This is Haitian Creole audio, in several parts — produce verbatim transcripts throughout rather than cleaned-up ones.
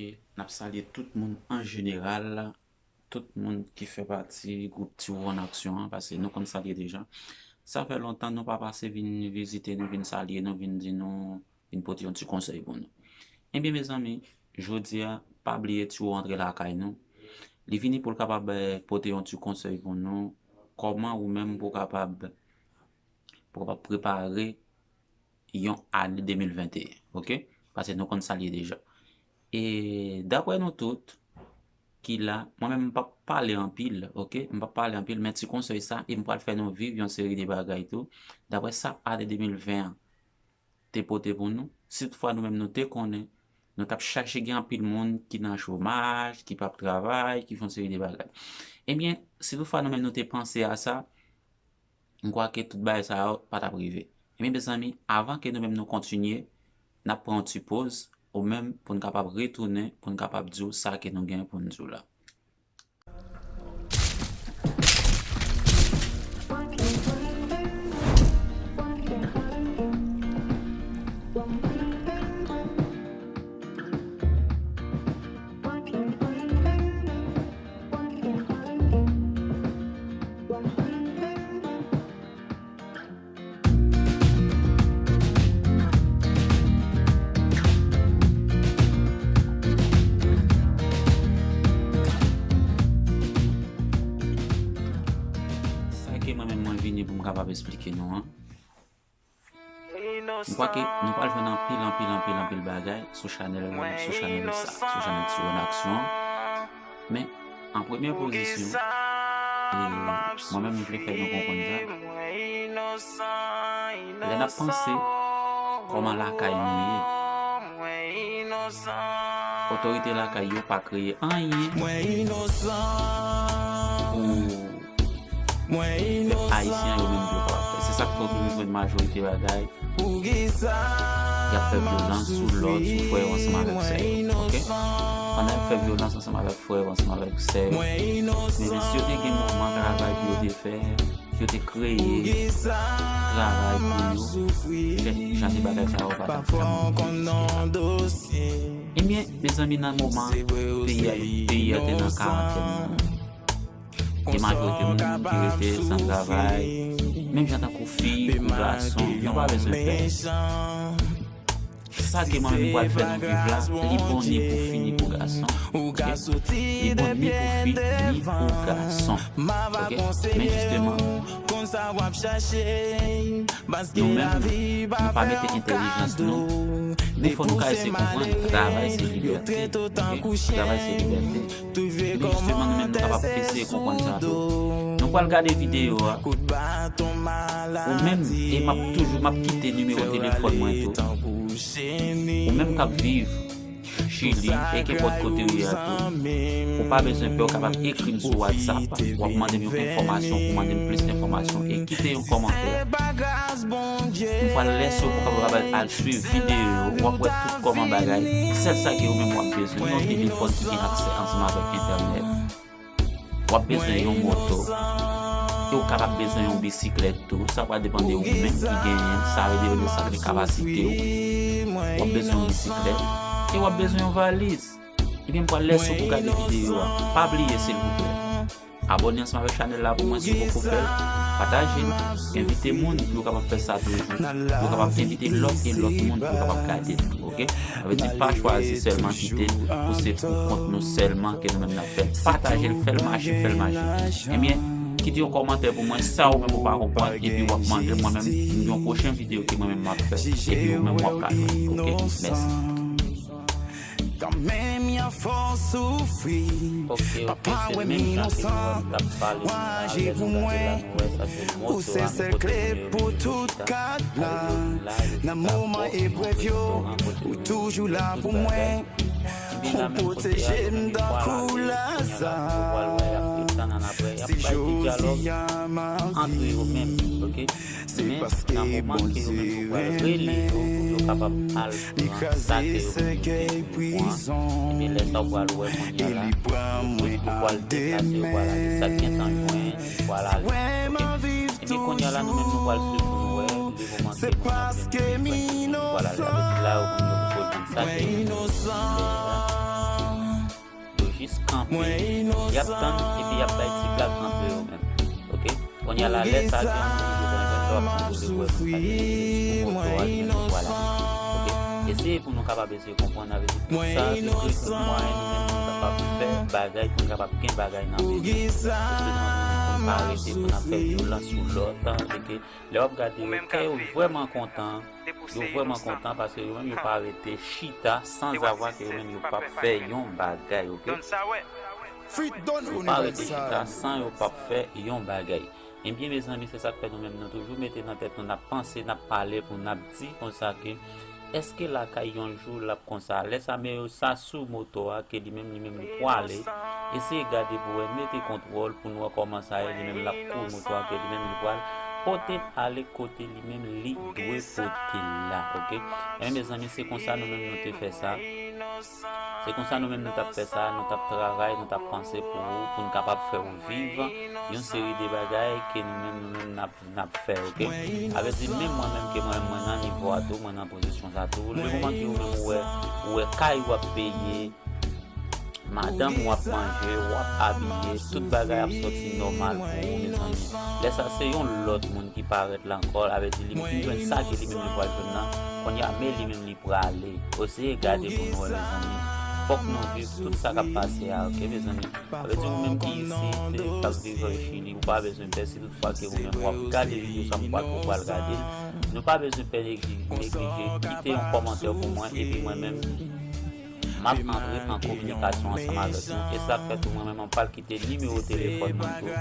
N ap salye tout moun an jeneral, tout moun ki fè pati gwoup Tiwo an aksyon an, paske nou konn sa l ye deja. Sa fè lontan nou pa pase vin vizite nou, vin salye nou, vin di nou, vin pote yon ti konsèy pou nou. Ebyen, mezanmi, jodi a, pa bliye Tiwo antre lakay nou. Li vini pou l kapab, eh, pote yon ti konsèy pou nou, kòman ou menm pou kapab, pou kapab prepare yon ane de mil venteyen, oke? Paske nou konn sa l ye deja. E daprè nou tout ki la, mwen menm m p ap pale anpil, oke? M p ap pale anpil, men ti konsèy sa, e m pral fè nou viv yon seri de bagay tou. Daprè sa ane de mil ven an te pote pou nou, si toutfwa nou menm nou te konnen, nou t ap chache gen anpil moun ki nan chomaj, ki p ap travay, ki fè yon seri de bagay. Ebyen, si toutfwa nou menm nou te panse a sa, m kwè ke tout bagay sa yo pa t ap rive. Ebyen, mezanmi, avan ke nou menm nou kontinye, n ap pran yon ti poz, ou menm pou n kapab retounen, pou n kapab di w sa ke nou gen pou n di w la. Sa ke mwen menm mwen vini pou m kapab eksplike nou an. M kwè ke nou pral jwenn anpil, anpil, anpil, anpil bagay sou chanèl, sou chanèl sa, sou chanèl Tiwo an aksyon an. Men, an premye pozisyon, e mwen menm, m vle fè nou konprann sa. Lè n ap panse kòman lakay nou ye, otorite lakay yo pa kreye anyen pou pèp ayisyen yo menm pou yo kapab fè. Se sa k fè w toujou jwenn majorite bagay, y ap fè vyolans sou lòt, sou frè yo ansanm avèk sè yo, oke? Pandan y ap fè vyolans ansanm avèk frè yo ansanm avèk sè yo, men si yo te gen mouvman travay pou yo te fè, si yo te kreye travay pou yo, jan de bagay sa yo pa t ap janm egziste. Ebyen, mezanmi, nan moman peyi a, peyi a te nan karantèn nan, gen majorite moun ki rete san travay, menm jan tankou fi kou gason, nou pa bezwen pè. Sa ke mwen menm pral fè nou viv la, li bon ni pou fi ni pou gason. Oke? Li bon ni pou fi ni pou gason. Oke? Men jisteman, nou menm, nou pa mete entèlijans nou. Men fò nou ka eseye konprann, travay se libète. Oke? Travay se libète. Men jisteman, nou menm, nou kapab eseye konprann sa tou. Nou pral gade videyo a. Ou menm, e m ap toujou, m ap kite nimewo telefòn mwen tou. Ou menm k ap viv Chili, e kenpòt kote w ye a tou, ou pa bezwen pè, w kapab ekri m sou WhatsApp, w ap mande m yon enfòmasyon, ou mande m plis enfòmasyon, e kite yon kòmantè. M pral lèse w pou w kapab al swiv videyo yo, w ap wè tout kòman bagay, sèl sa ke ou menm w ap bezwen, yon telefòn ki gen aksè ansanm avèk entènèt. W ap bezwen yon moto. E w kapab bezwen yon bisiklèt tou. Sa va depann de ou menm ki genyen l. Sa va depann de sa ki kapasite w. W ap bezwen yon bisiklèt. E w ap bezwen yon valiz. Ebyen, m pral lèse w pou gade videyo a. Pa bliye, silvouplè. Abòne ansanm avèk chanèl la pou mwen si w poko fè l. Pataje l. Envite moun pou yo kapab fè sa toujou. Pou yo kapab envite lòt e lòt moun pou yo kapab gade l. Oke? Sa vle di pa chwazi sèlman kite l pou se pou kont nou sèlman ke nou menm n ap fè l. Pataje l, fè l mache, fè l mache. Ebyen, kite yon kòmantè pou mwen, sa ou menm ou pa konprann, epi w ap mande mwen menm yon pwochen videyo ke mwen menm m ap fè, epi ou menm w ap ka jwenn. Oke? Mèsi. Kanmenm y a fò soufri. Oke, oke, se menm jan ke nou t ap pale la, lè nou gade la, nou wè sa se moto a kote moun yo vini chita. Nan moman eprèv yo, ou toujou la pou mwen. Ou pwoteje m tankou Laza. Se jodi a m ap viv. Men nan moman ke yo menm yo pral rele yo pou yo kapab al pran sa ke yo vin pou an, ebyen lè sa w pral wè kounye a la, yo pral deplase, yo pral ale, sa k gentan jwenn, yo pral ale. Oke? Ebyen, kounye a la, nou menm nou pral swiv pou nou wè le moman ke moun nan vin, vin, vin, vin, vwala, la, la, yo vin yo pou poze l sa ke yo vin fè a. kanpe, y ap tann epi y ap bay ti blag ant yo menm. Oke? Kounye a la, lè sa a, gen yon moun ki bezwen jwenn lè w ap tann yo, lè w ap tann yo sou moto a, gen yon vwa la. Oke? Eseye pou nou kapab eseye konprann, sa vle di tout sa se kre tout mwayen nou menm nou kapab fè bagay pou n kapab gen bagay nan men nou. Espesyalman nou menm pou n pa rete pou n ap fè vyolans sou lòt, oke? Lè w ap gade yo, kè yo vrèman kontan, yo vrèman kontan paske yo menm yo pa rete chita sanzavwa ke yo menm yo p ap fè yon bagay, oke? Yo pa rete chita san yo p ap fè yon bagay. Ebyen, mezanmi, se sa k fè nou menm nou toujou mete nan tèt nou, n ap panse, n ap pale pou n ap di konsa ke, èske lakay yon jou l ap konsa? Lè sa men yo sa sou moto a ke li menm, li menm li pwale, eseye gade pou wè, mete kontwòl pou n wè kòman sa ye, li menm l ap kouri moto a ke li menm li pwale, pote l ale kote li menm li dwe pote l la, oke? Ebyen, mezanmi, se konsa nou menm nou te fè sa. Se konsa nou menm nou t ap fè sa, nou t ap travay, nou t ap panse pou ou, pou n kapab fè w viv yon seri de bagay ke nou menm, nou menm n ap, n ap fè, oke? Sa vle di menm mwen menm ke mwen, mwen nan nivo a tou, mwen nan pozisyon sa tou. Lemoman ke ou menm ou wè, ou wè kay w ap peye, madanm w ap manje, w ap abiye, tout bagay ap sòti nòmal pou ou, mezanmi. Lè sa se yon lòt moun ki parèt la ankò, sa vle di li fin jwenn sa ke li menm li pral jwenn nan, kounye a men li menm li prale. Eseye gade pou nou wè, mezanmi. Fòk nou viv tout sa k ap pase a, oke, mezanmi? Sa vle di ou menm ki isit, k ap viv Chili, ou pa bezwen pè, si toutfwa ke ou menm w ap gade videyo sa, m kwè ke ou pral gade l. Nou pa bezwen pè, neglije, neglije, kite yon kòmantè pou mwen, epi mwen menm, m ap antre an kominikasyon ansanm avèk nou. E sa k fè tou mwen menm, m pral kite nimewo telefòn mwen tou.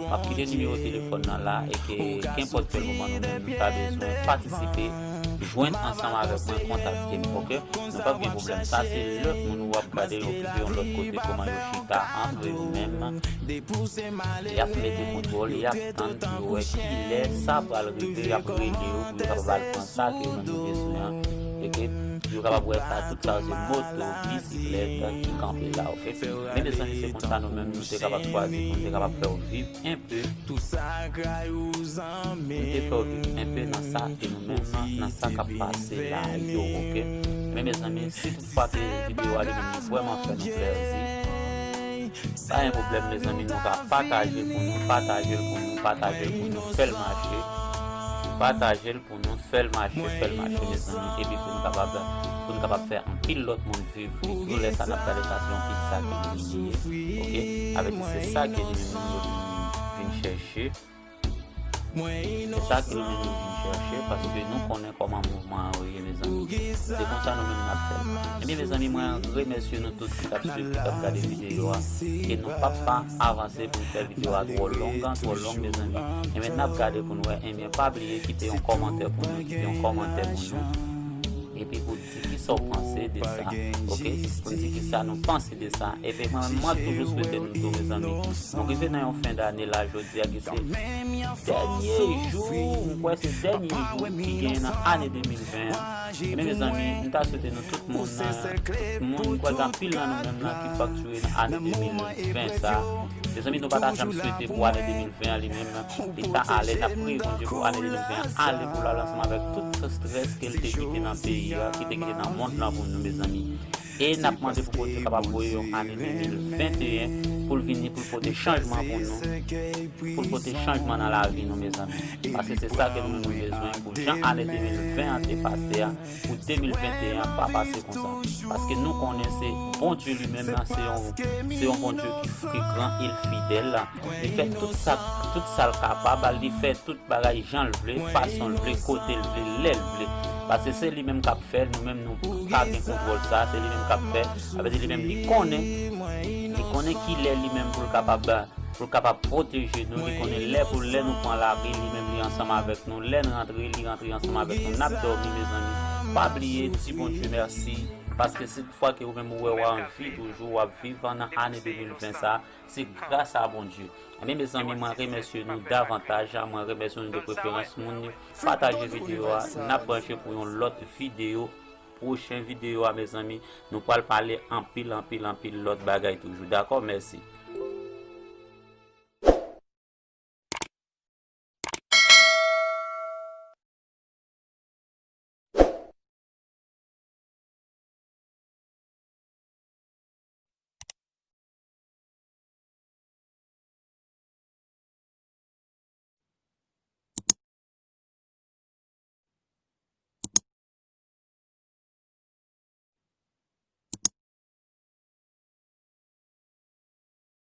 M ap kite nimewo telefòn nan la, e ke kenpòt kèl moman nou menm nou ta bezwen patisipe, jwenn ansanm avèk mwen, kontakte m, oke? Nou p ap gen pwoblèm. Sa se lòt moun ou ap gade yo kite yon lòt kote kòman yo chita antre yo menm. Y ap mete kontwòl, y ap tann pou yo wè ki lè sa pral rive, y ap rele yo pou yo kapab al pran sa ke yo menm yo bezwen an. E ke pou yo kapab wè sa, tout sa yo se moto, bisiklèt ki kanpe la, oke? Men mezanmi, se konsa nou menm nou te kapab chwazi pou nou te kapab fè w viv enpe. Nou te fè w viv enpe nan sa ke nou menm, nan sa k ap pase la yo, oke? Men mezanmi, si toutfwa ke videyo a li menm li vrèman fè nou plèzi, pa gen pwoblèm, mezanmi, nou ka pataje l pou nou, pataje l pou nou, pataje l pou nou, fè l mache. Pataje l pou nou, fè l mache, fè l mache, mezanmi, epi pou nou kapab, pou nou kapab fè anpil lòt moun viv li tou. Lè sa n ap gade sa, se yon pil sa ke li ye, oke? Avèti se sa ke li menm li vin, vin chèche. Se sa ke li menm li vin chèche, paske nou konnen kòman mouvman an ye, mezanmi. Se konsa nou menm n ap fè. Ebyen, mezanmi, mwen remèsye nou tout ki t ap swiv, ki t ap gade videyo a. E nou p ap pa avanse pou n fè videyo a twò long, twò long, mezanmi. Ebyen, n ap gade pou n wè. Ebyen, pa bliye kite yon kòmantè pou nou, kite yon kòmantè pou nou. Epi pou di kisa w panse de sa, oke? Pou n di kisa nou panse de sa. Epi mwen, mwen toujou swete nou tou, mezanmi. Nou rive nan yon fen dane la, jodi a, ki se dènye jou, m kwè se dènye jou ki genyen nan ane de mil ven an. Ebyen, mezanmi, m ta swete nou tout moun, tout moun, m kwè gen anpil nan nou menm la ki faktire nan ane de mil ven sa. Mezanmi, nou pa ta janm swete pou ane de mil ven an li menm, li ta ale, n ap priye Bondye pou ane de mil ven an ale pou l al ansanm avèk tout strès ke l te kite nan peyi a, ki te kite nan mond lan pou nou, mezanmi. E n ap mande pou Bondye kapab voye yon ane de mil venteyen pou l vini, pou l pote chanjman pou nou, pou l pote chanjman nan lavi nou, mezanmi. Paske se sa ke nou, nou bezwen pou jan ane de mil ven an te pase a, pou de mil venteyen an pa pase konsa. Paske nou konnen se Bondye li menm nan, se yon, se yon Bondye ki, ki gran e l fidèl. Li fè tout sa, tout sa l kapab, li fè tout bagay jan l vle, fason l vle, kote l vle, lè l vle. Paske se li menm k ap fè l, nou menm nou pa gen kontwòl sa, se li menm k ap fè. Sa vle di li menm li konnen, li konnen ki lè li menm pou l kapab, pou l kapab pwoteje nou, li konnen lè pou lè nou pran lari, li menm li ansanm avèk nou, lè n rantre, li rantre ansanm avèk nou, n ap dòmi, mezanmi. Pa bliye di Bondye mèsi, paske se fwa ke ou menm ou wè w anvi toujou, w ap viv nan ane de mil ven sa, se gras a Bondye. Ebyen, mezanmi, mwen remèsye nou davantaj, mwen remèsye nou de preferans moun yo. Pataje videyo a, n ap branche pou yon lòt videyo, pwochen videyo a, mezanmi. Nou pral pale anpil, anpil, anpil lòt bagay toujou. Dakò? Mèsi.